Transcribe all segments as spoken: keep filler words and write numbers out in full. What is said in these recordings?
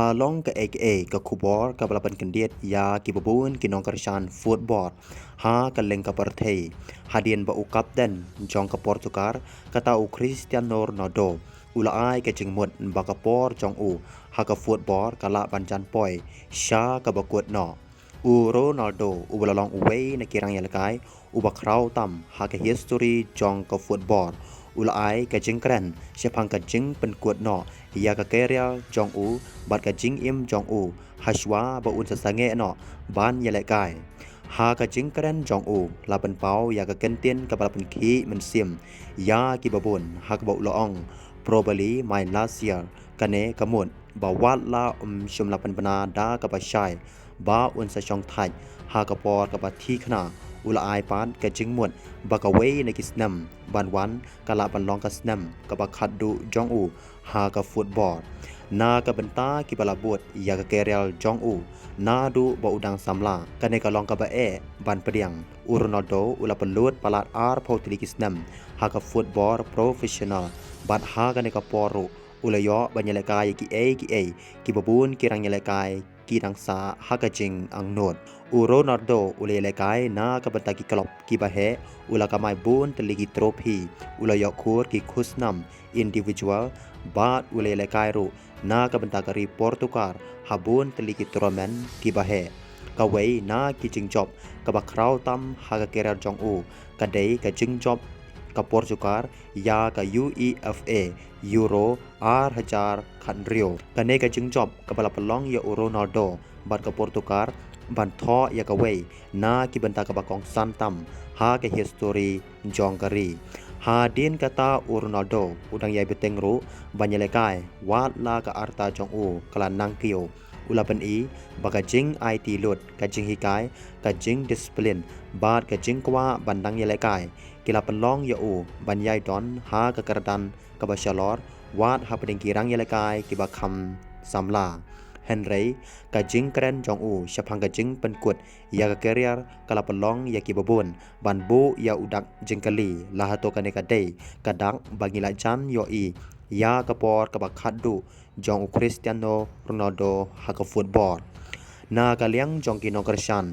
Ka long kaei kaei ka khubor kaba la pynkyndit ïa kiba bun ki nongkyrshan football ha ka lyngkha pyrthei, hadien ba u kapten jong ka Portugal, kata u Cristiano Ronaldo, u la ai ka jingmut ba ka por jong u ha ka football ka lah ban jan poi sha kaba kut noh. U Ronaldo uba la long uwei na ki rangïalehkai uba khraw tam ha ka history jong ka football, u la ai ka jingkren shaphang ka jingpynkut noh ïa ka career jong u bad ka jingim jong u hashwa ba un sa sangeh noh ban ïalehkai. Ha ka jingkren jong u la pynpaw ïa ka kyntien kaba la pynkhih mynsiem ïa kiba bun, ha kaba u la ong, "Probably my last year." Kane ka mut ba wat la um shym la pynbna da kaba shai ba un sa shong thait ha ka por kaba thikna, u la ai pat ka jingmut ba kawei na ki snem ban wan ka lah ban long ka snem kaba khatduh jong u ha ka football. Na ka bynta kiba la bud ïa ka career jong u naduh ba u dang samla, kane ka long kaba eh ban pdiang. U Ronaldo u la pynlut palat arphew tylli ki snem ha ka football professional, bad ha kane ka por ruh u la ïoh ban ïalehkai ïa kiei kiei kiba bun ki rangïalehkai ki dang sah ha ka jingangnud. U Ronaldo u la ïalehkai na ka bynta ki club kiba heh, u la kamai bun tylli ki trophy, u la ïoh khur ki khusnam individual, bad u la ïalehkai ruh na ka bynta ka ri Portugal ha bun tylli ki tournament kiba heh. Kawei na ki jingjop kaba khraw tam ha ka career jong u ka dei ka jingjop ka Portugal ïa ka UEFA Euro ar hajar khathynriew. Kane ka jingjop kaba la pynlong ïa u Ronaldo bad ka Portugal ban thoh ïa kawei na ki bynta kaba kongsan tam ha ka history jong ka ri. Hadien kata u Ronaldo u dang ïai bteng ruh ban ïalehkai wat la ka rta jong u ka la nang kiew. U la pyni ba ka jingaiti lut, ka jinghikai, ka jingdisiplin bad ka jingkwah ban dang ïalehkai ki la pynlong ïa u ban ïai don ha ka kyrdan kaba shalor wat hapdeng ki rangïalehkai kiba kham samla. Hynrei ka jingkren jong u shaphang ka jingpynkut ïa ka career ka la pynlong ïa kiba bun ban buh ïa u dak jingkylli, la hato kane ka dei ka dak ba ngi la jan ïohi ïa ka por kaba khatduh jong u Cristiano Ronaldo ha ka football? Na ka liang jong ki nongkyrshan,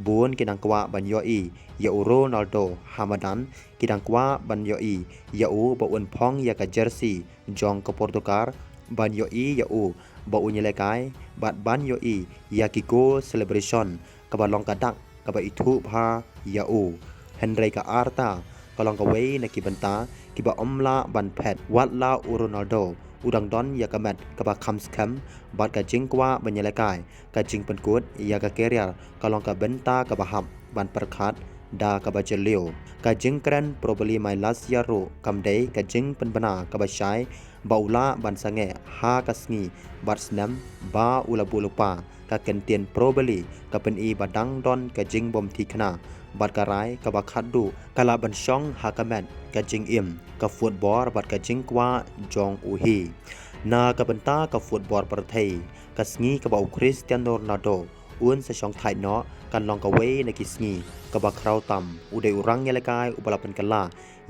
bun ki dang kwah ban ïohi ïa u Ronaldo ha madan, ki dang kwah ban ïohi ïa u ba un phong ïa ka jersey jong ka Portugal, ban ïohi ïa u ba un ïalehkai bad ban ïohi ïa ki goal celebration kaba long ka dak kaba ithuh bha ïa u. Hynrei ka rta ka long kawei na ki bynta kiba ym lah ban phet. Wat la u Ronaldo u dang don ïa ka met kaba kham skhem bad ka jingkwah ban ïalehkai, ka jingpynkut ïa ka career ka long ka bynta kaba hap ban pyrkhat da kaba jylliew. Ka jingkren probably my last year ruh kam dei ka jingpynbna kaba shai ba u lah ban sangeh ha ka sngi bad snem ba u la buh lypa. Ka kyntien probably ka pyni ba dang don ka jingbym thikna bad ka rai kaba khatduh ka lah ban shong ha ka met ka jingim, ka football bad ka jingkwah jong u hi. Na ka bynta ka football pyrthei, ka sngi kaba u Cristiano Ronaldo un sa shong thait noh kan long kawei na ki sngi kaba khraw tam. U dei u rangïalehkai uba la pynkylla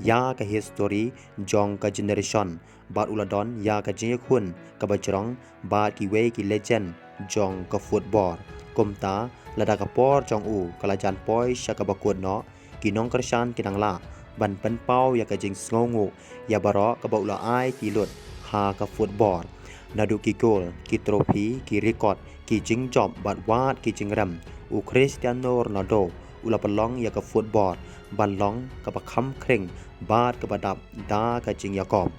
ïa ka history jong ka generation bad u la don ïa ka jingïakhun kaba jrong bad kiwei ki legend jong ka football. Kumta, lada ka por jong u ka la jan poi sha kaba kut noh, ki nongkyrshan ki dang lah ban pynpaw ïa ka jingsngewnguh ïa baroh kaba u la aiti lut ha ka football. Naduh ki goal, ki trophy, ki record, ki jingjop bad wat ki jingrem, u Cristiano Ronaldo u la pynlong ïa ka football ban long kaba kham khring bad kaba dap da ka jingïakop.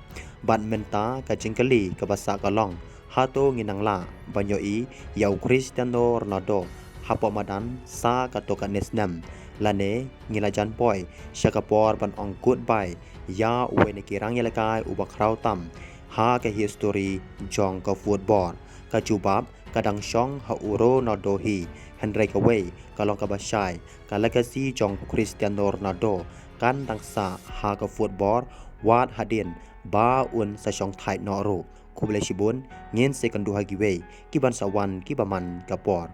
Bad mynta ka jingkylli kaba sah ka long, hato ngin nang lah ban ïohi ïa u Cristiano Ronaldo hapoh madan sa katto katne snem, lane ngi la jan poi sha ka por ban ong goodbye ïa uwei na ki rangïalehkai uba khraw tam ha ka history jong ka football? Ka jubab ka dang shong ha u Ronaldo hi, hynrei kawei ka long kaba shai, ka legacy jong u Cristiano Ronaldo kan dang sah ha ka football wat hadien ba un sa shong thait noh ruh. Khublei shibun, ngin sa ïakynduh ha kiwei kiban sa wan kiba man ka por.